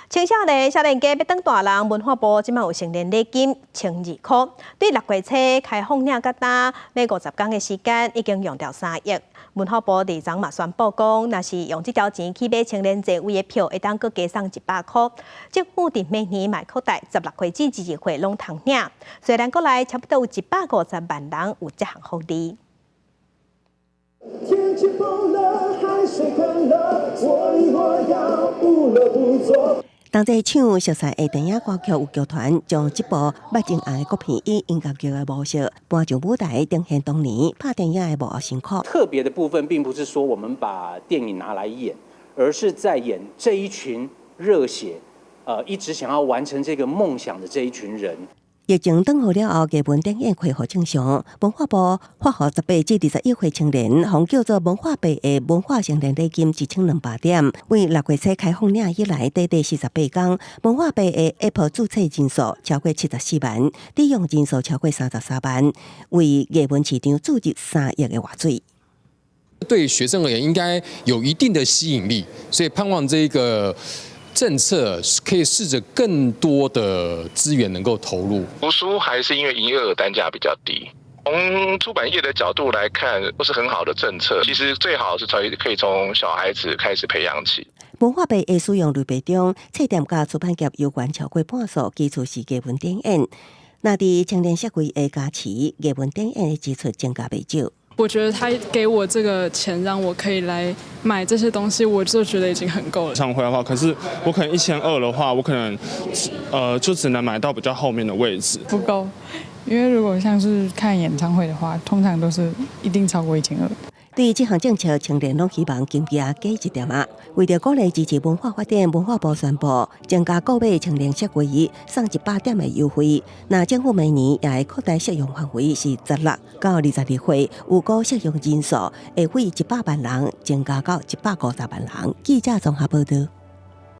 青少年少年家欲當大人，文化部這擺有成年禮金1200箍，對六月初開放領到今，欲50工的時間已經用掉3億。文化部二昨嘛宣布講，若是用這條錢去買青年座位的票，會當閣加送100箍。政府佇明年嘛擴大16歲至22歲攏通領。雖然國內差不多有150萬人有這項福利。天氣風了，海水寬了，所以我要不樂不作。同齊唱熟悉的電影歌曲有劇團，將這部捌真紅的國片以音樂劇的模式搬上舞台，呈現當年拍電影的幕後辛苦。特別的部分，並不是說我們把電影拿來演，而是在演這一群熱血，一直想要完成這個夢想的這一群人。疫情轉好了後，藝文展演恢復正常。文化部發予18至21歲青年，予叫做文化幣的文化成年禮金1200點。為六月初開放領以來，短短48工，文化幣的 App 註冊人數超過74萬，抵用人數超過33萬，為藝文市場注入3億的活水。對學生而言，應該有一定的吸引力，所以盼望這個政策可以試着更多的資源能夠投入。圖書還是因為營業額單價比較低，從出版業的角度來看，不是很好的政策。其實最好是從可以從小孩子開始培養起。文化幣的使用類別中，冊店佮出版業有關超過半數，其次是藝文展演。若佇青年社會的加持，藝文展演的支出增加袂少。我覺得他給我這個錢，讓我可以來買這些東西，我就覺得已經很夠了。演唱會的話，可是我可能1200的話，我可能就只能買到比較後面的位置。不夠，因為如果像是看演唱會的話，通常都是一定超過1200。對這項政策，青年攏希望金額加一點仔。為著鼓勵支持文化發展，文化部宣布增加購買青年席位送100點的優惠。若政府明年也會擴大適用範圍，是16到22歲，預估適用人數會為100萬人增加到150萬人。記者綜合報道。